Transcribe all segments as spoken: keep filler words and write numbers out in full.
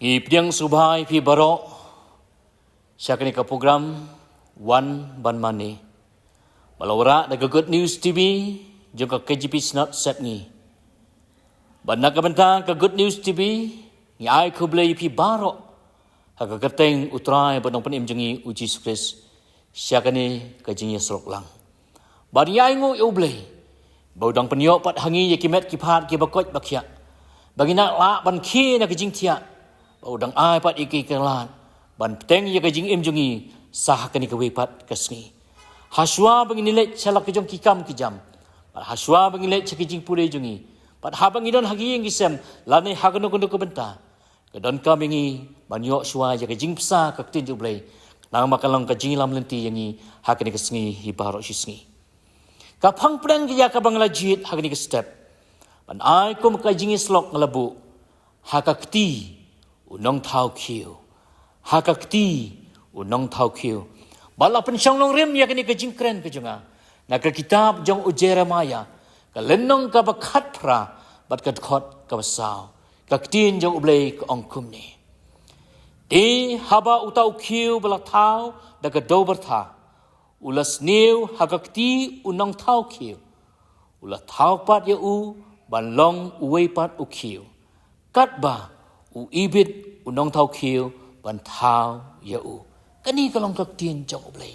Ngi pdiang sngewbha ïa phi baroh sha kane ka program Wan Ban Mane, ba la wanrah da ka Good News T V jong ka K J P Synod Sepngi. Bad na ka bynta ka Good News T V, ngi ai khublei ïa phi baroh ha ka kyrteng U Trai bad Nongpynim jong ngi U Jisu Khrist sha kane ka jingïasyllok lang. Bad ngi ainguh ïa U Blei ba u dang pynïoh pat ha ngi ïa ki met ki phad kiba koit ba khiah, ba ngin nang lah ban khie na ka jingthiah, ba u dang ai pat ïa ki kylla ban bteng ïa ka jingim jong ngi sha kane kawei pat ka sngi. Hashwa ba ngin leit sha la ka jong ki kam ki jam, bad hashwa ba ngin leit sha ki jingpule jong ngi, bad haba ngi don ha ki ïing ki sem lane ha kano kano ka bynta, ka donkam ïa ngi ban ïoh shuwa ïa ka jingbsa ka Ktien jong U Blei, namar ka long ka jingïalam lynti ïa ngi ha kane ka sngi hi baroh shi sngi. Ka phang pdeng ïa kaba nga la jied ha kane ka step ban ai kum ka jingïasyllok, nga la buh ha ka kti U Nongthaw Khiew. Ha ka kti U Nongthaw Khiew. Bad la pynshong nongrim ïa kane ka jingkren ka jong nga na ka kitab jong u Jeremiah, ka lynnong kaba khatphra bad ka dkhot kaba saw. Ka Ktien jong U Blei ka ong kumne: Te haba uta u khiew ba la thaw da ka dewbyrtha u la sniew ha ka kti U Nongthaw Khiew, u la thaw pat ïa u ban long uwei pat u khiew, katba u ibit U Nongthaw Khiew ban thaw ïa u. Kane ka long ka Ktien jong U Blei.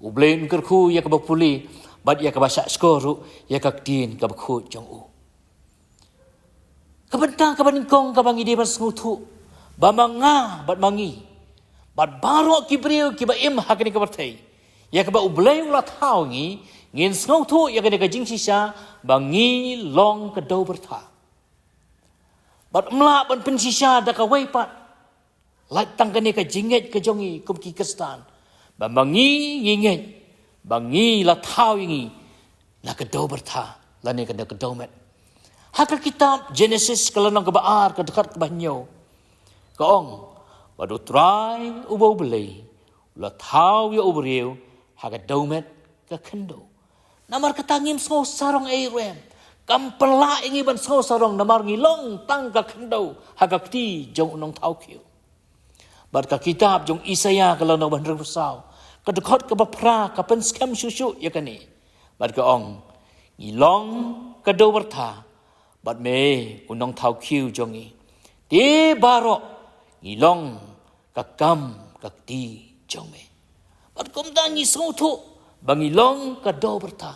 U Blei un kyrkhu ïa kaba pule bad ïa kaba shahshkor ruh ïa ka ktien kaba khuid jong u. Ka bynta kaba nyngkong kaba ngi dei ban sngewthuh ba ma nga bad ma ngi bad baroh ki briew kiba im ha kane ka pyrthei, ïa kaba U Blei u la thaw ngi, ngin sngewthuh ïa kane ka jingshisha ba ngi long ka dewbyrtha. Bad ym lah ban pynshisha da kawei pat, lait tang kane ka jingngeit ka jong ngi kum ki Khristan, ba ma ngi ngi ngeit ba ngi la thaw ïa ngi na ka dewbyrtha lane ka, na ka dewmet. Ha ka kitab Genesis ka lynnong kaba ar ka dkhot kaba hynñiew ka ong: Bad U Trai uba U Blei u la thaw ïa u briew ha ka dewmet ka khyndew. Namar kata ngim sngew sarong ei ruh em. Kam pynlah ïa ngi ban sngew sarong namar ngi long tang ka khyndew ha ka kti jong U Nongthaw Khiew. Bad ka kitab jong Isaïah ka lynnong ba hynriewphew saw ka dkhot kaba phra ka pynskhem shuh shuh ïa kane. Bad ka ong: Ngi long ka dewbyrtha bad me U Nongthaw Khiew jong ngi. Te baroh ngi long ka kam ka kti jong me. Bad kumta ngi sngewthuh ba ngi long ka dewbyrtha.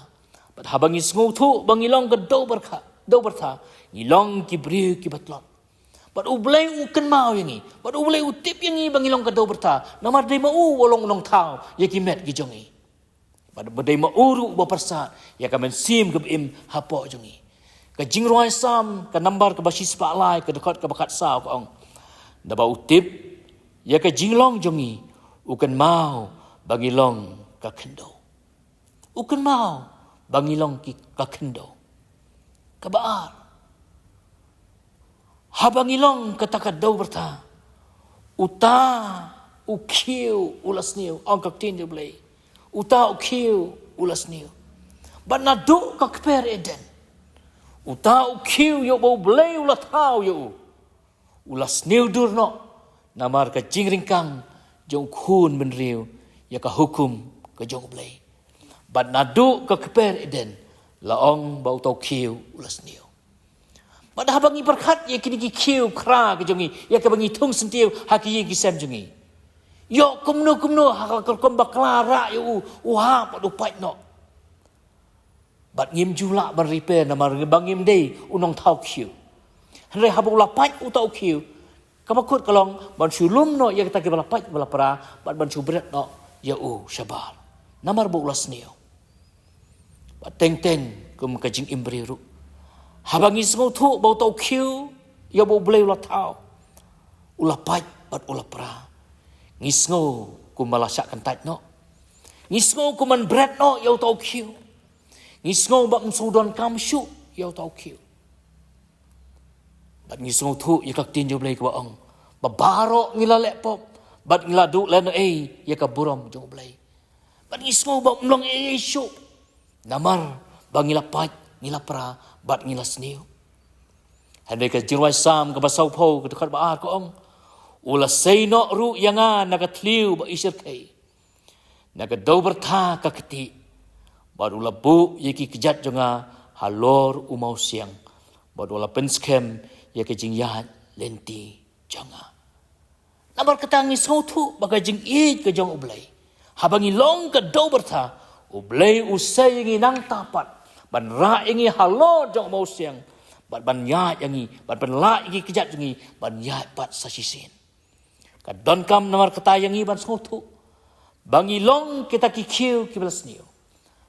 Bad haba ngi sngewthuh ba ngi long ka dewbyrtha, dewbyrtha, ngi long ki briew kiba tlot. Bad U Blei u kynmaw ïa ngi, bad U Blei u tip ïa ngi ba ngi long ka dewbyrtha, namar dei ma u u long u nongthaw ïa ki met ki jong ngi. Bad ba dei ma u ruh uba pyrsad ïa ka mynsiem kaba im hapoh jong ngi. Ka Jingrwai Salm ka nambar kaba shispah lai ka dkhot kaba khatsaw ka ong: Naba u tip ïa ka jinglong jong ngi, u kynmaw ba ngi long ka khyndew. U kynmaw ba ngi long ki, ka khyndew. Kaba ar, haba ngi long kata ka dewbyrtha, uta u khiew u la sniew, ong ka ktien jong U Blei. Uta u khiew u la sniew. Bad naduh ka kper Eden, uta u khiew ïa uba U Blei u la thaw ïa u, u la sniew dur noh namar ka jingryngkang jong u khun bynriew ïa ka hukum ka jong U Blei. Bad naduh ka kper Eden la ong ba uta u khiew u la sniew. Bad haba ngi pyrkhat ïa kine ki khiew khra ki jong ngi, ïa kaba ngi thung syntiew ha ki ïing ki sem jong ngi, ïoh kumno kumno ha ka rukom bakla rah ïa u, u hap bad u pait noh. Bad ngim ju lah ban repair namar ba ngim dei u nongthaw khiew. Hynrei haba u la pait uta u khiew, kaba kut ka long ban shu lum noh ïa kita kiba la pait kiba la pra, bad ban shu bret noh ïa u shabar. Namar ba u la sniew. Bad teng teng kum ka jingim briew ruh, haba ngi sngewthuh ba uta u khiew ïa uba U Blei u la thaw, u la pait bad u la pra, ngi sngew kum ba la shah kyntait noh. Ngi sngew kum ban bret noh ïa uta u khiew. Ngi sngew ba ym shu donkam shuh ïa uta u khiew. Bad ngi sngewthuh ïa ka ktien jong U Blei kaba ong ba baroh ngi la leh pop bad ngi la duh lehnohei ïa ka burom jong U Blei. Bad ngi sngew ba ym long ei ei shuh namar ba ngi la pait, ngi la pra bad ngi la sniew. Hynrei ka Jingrwai Salm kaba sawphew, ka dkhot ba ar ka ong: U la sei noh ruh ïa nga na ka thliew ba i shyrkhei, na ka dew byrtha ka ktieh, bad u la buh ïa ki kjat jong nga halor u mawsiang, bad u la pynskhem ïa ka jingïaid lynti jong nga. Namar kata ngi sngewthuh ba ka jingïeit ka jong U Blei, haba ngi long ka dew byrtha, U Blei u sei ïa ngi nangta pat ban rah ïa ngi halor jong u mawsiang, bad ban ïaid ïa ngi, bad ban lah ïa ki kjat jong ngi ban ïaid pat sa shisien. Ka donkam namar kata ïa ngi ban sngewthuh ba ngi long kita ki khiew kiba la sniew.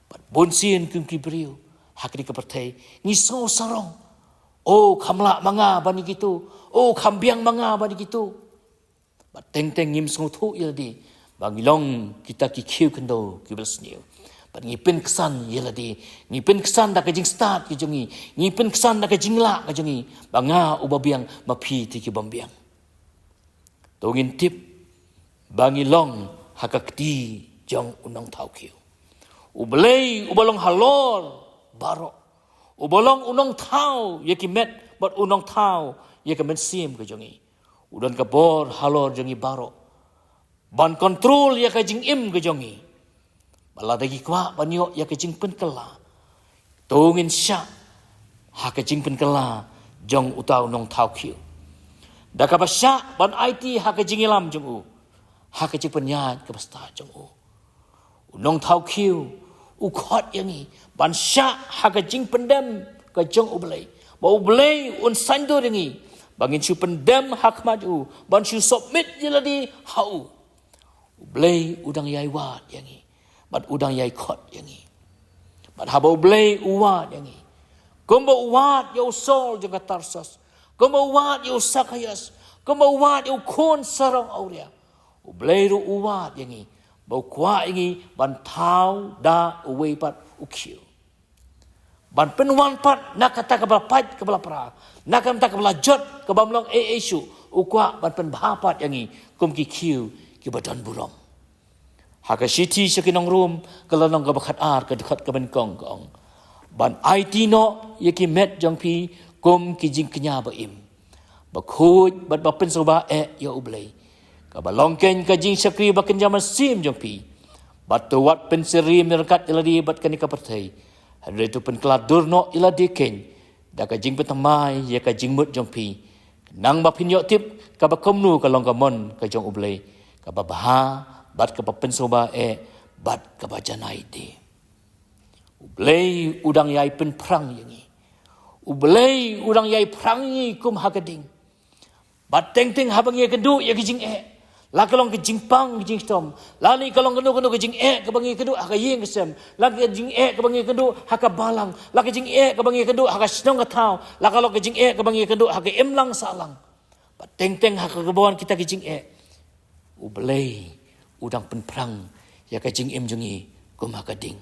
Bad bunsien kum ki briew ha kane ka pyrthei ngi sngew sarong, "O, kham lah ma nga ban ïa kito. O, kham biang ma nga ban ïa kito." Bad teng teng ngim sngewthuh ïa lade ba ngi long kita ki khiew khyndew kiba la sniew. Bad ngi pynksan ïa lade, ngi pynksan da ka jingstad ka jong ngi, ngi pynksan da ka jinglah ka jong ngi, ba nga uba biang, ma phi te ki bym biang. To ngin tip ba ngi long ha ka kti jong u nongthaw khiew. U Blei uba long halor baroh, uba long u nongthaw ïa ki met bad u nongthaw ïa ka mynsiem ka jong ngi, u don ka bor halor jong ngi baroh ban kontrol ïa ka jingim ka jong ngi. Bad lada ngi kwah ban ïoh ïa ka jingpynkylla, to ngin shah ha ka jingpynkylla jong uta u nongthaw khiew, da kaba shah ban aiti ha ka jingïalam jong u, ha ka jingpynïaid kaba stad jong u. U nongthaw khiew u khot ïa ngi ban shah ha ka jingpyndem ka jong U Blei, ba U Blei un saiñdur ïa ngi ba ngin shu pyndem ha khmat u, ban shu submit ïa lade ha u. U Blei u dang ïai wad ïa ngi, bad u dang ïai khot ïa ngi. Bad haba U Blei u wad ïa ngi, kumba u wad ïa u Saul jong ka Tarsus, kumba u wad ïa u Sakaios, kumba u wad ïa u khun sarong awria, U Blei ruh u wad ïa ngi, ba u kwah ïa ngi ban thaw da uwei pat u khiew, ban pynwan pat na kata kaba la pait kaba la pra, na kata kaba la jot kaba ym long ei ei shuh. U kwah ban pynbha pat ïa ngi kum ki khiew kiba don burom. Ha ka shithi sha ki nong Rom, ka lynnong kaba khatar, ka dkhot kaba nyngkong ka ong, ban aiti noh ïa ki met jong phi kum ki jingkñia ba im, ba khuid bad ba pynsngewbha eh ïa U Blei, kaba long kein ka jingshakri ba kynja mynsiem jong phi. Bad to wat pynsyriem ryngkat ïa lade bad kane ka pyrthei, hynrei to pynkylla dur noh ïa lade kein da ka jingpynthymmai ïa ka jingmut jong phi, khnang ba phin ïoh tip kaba kumno ka long ka mon ka jong U Blei, kaba bha, bad kaba pynsngewbha eh, bad kaba janai de. U Blei u dang ïai pynphrang ïa ngi. U Blei u dang ïai phrang ïa ngi kum ha ka ding. Bad teng teng haba ngi ïakynduh ïa ka jingeh, la ka long ka jingpang ka jingshitom, lane ka long kano kano ka jingeh kaba ngi ïakynduh ha ka ïing ka sem, la ka jingeh kaba ngi ïakynduh ha ka balang, la ka jingeh kaba ngi ïakynduh ha ka shnong ka thaw, la ka long ka jingeh kaba ngi ïakynduh ha ka imlang sahlang, bad teng teng ha kaba wan kita ki jingeh, U Blei u dang pynphrang ïa ka jingim jong ngi kum ha ka ding.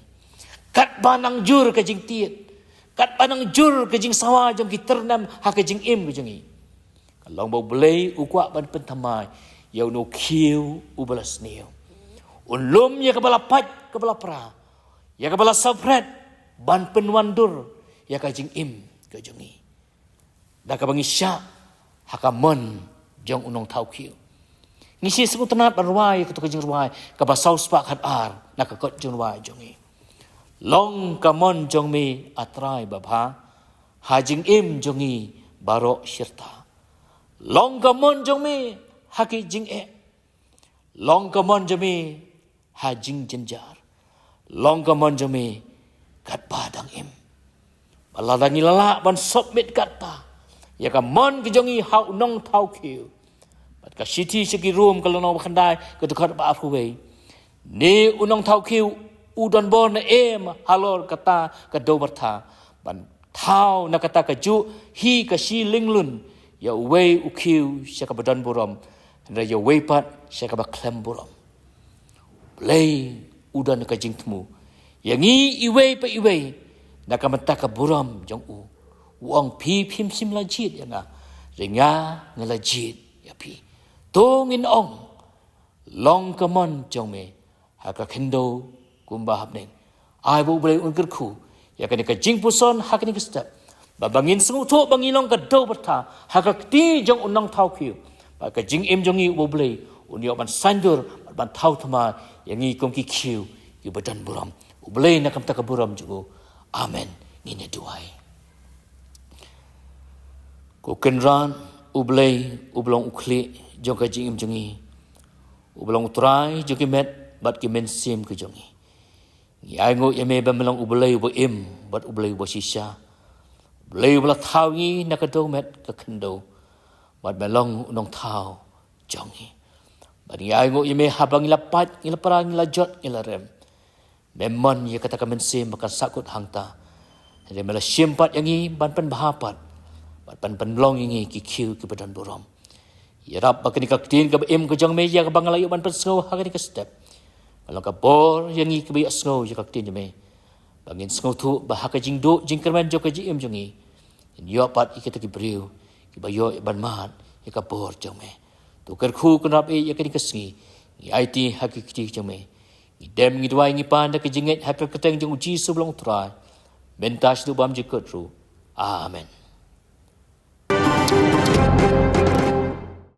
Katba nang jur ka jingtied, katba nang jur ka jingsawa jong ki tyrnem ha ka jingim ka jong ngi, ka long ba U Blei u kwah ban pynthymmai ïa uno u khiew uba la sniew. Un lum ïa kaba la pait kaba la pra, ïa kaba la saw phred, ban pynwandur ïa ka jingim ka jong ngi, da kaba ngi shah ha ka mon jong u nongthaw khiew. Ngi shu sngewtynnat ban rwai ïa kato ka jingrwai kaba saw spah khatar na ka kot jingrwai jong ngi. Long ka mon jong me, A Trai babha, ha jingim jong ngi baroh shirta. Long ka mon jong me ha ki jingeh. Long ka mon jong me ha jingjynjar. Long ka mon jong me katba dang im. Bad lada ngi la lah ban submit kata ïa ka mon ka jong ngi ha u nongthaw khiew. Bad ka shithi sha ki Rom, ka lynnong ba khyndai, ka dkhot ba arphew wei, ne u nongthaw khiew u don bor ne em halor kata ka dew byrtha, ban thaw na kata kajuh hi ka shi linglun, ïa uwei u khiew sha kaba don burom, hynrei ïa uwei pat sha kaba khlem burom. U Blei u don ka jingthmu ïa ngi iwei pa iwei na ka bynta ka burom jong u. U ong, phi phim shym la jied ïa nga, hynrei nga, nga la jied ïa phi. To ngin ong, long ka mon jong me ha ka khyndew kumba hapdeng. Ai ba U Blei un kyrkhu ïa kane ka jingpuson ha kane ka step, ba, ba ngin sngewthuh ba ngi long ka dew byrtha ha ka kti jong u nongthaw khiew, Ba ka jingim jong ngi, U Blei, un ïoh ban saiñdur bad ban thaw thymmai ïa ngi kum ki khiew kiba don burom. U Blei na ka bynta ka burom jong u. Amen. Ngin ïa duwai. Ko Kynrad, U Blei uba long u khlieh jong ka jingim jong ngi, uba long u Trai jong ki met bad ki mynsiem ki jong ngi. Ngi ainguh ïa me ba me long U Blei uba im bad U Blei uba shisha. U Blei uba la thaw ngi na ka dewmet ka khyndew, bad me long u Nongthaw jong ngi. Bad ngi ainguh ïa me haba ngi la pait, ngi la pra, ngi la jot, ngi la rem, me mon ïa kata ka mynsiem ba kan sahkut hangta. Hynrei me la shim pat ïa ngi ban pynbha pat, bad ban pynlong ïa ngi ki khiew kiba don burom. Ïarap ba kane ka ktien kaba im ka jong me, ïa kaba nga la ïoh ban pynsngew ha kane ka step, ka long ka bor ïa ngi kiba ïohsngew ïa ka ktien jong me, ba ngin sngewthuh ba ha ka jingduh jingkyrmen jong ka jingim jong ngi, ngin ïoh pat ïa kita ki briew kiba ïoh ban mad ïa ka bor jong me. To kyrkhu kynrad eh ïa kane ka sngi, ngi aiti ha ki kti jong me. Ngi dem, ngi duwai, ngi pan da ka jingngeit ha ka kyrteng jong U Jisu ba long U Trai, mynta, shaduh bad junom ruh. Amen.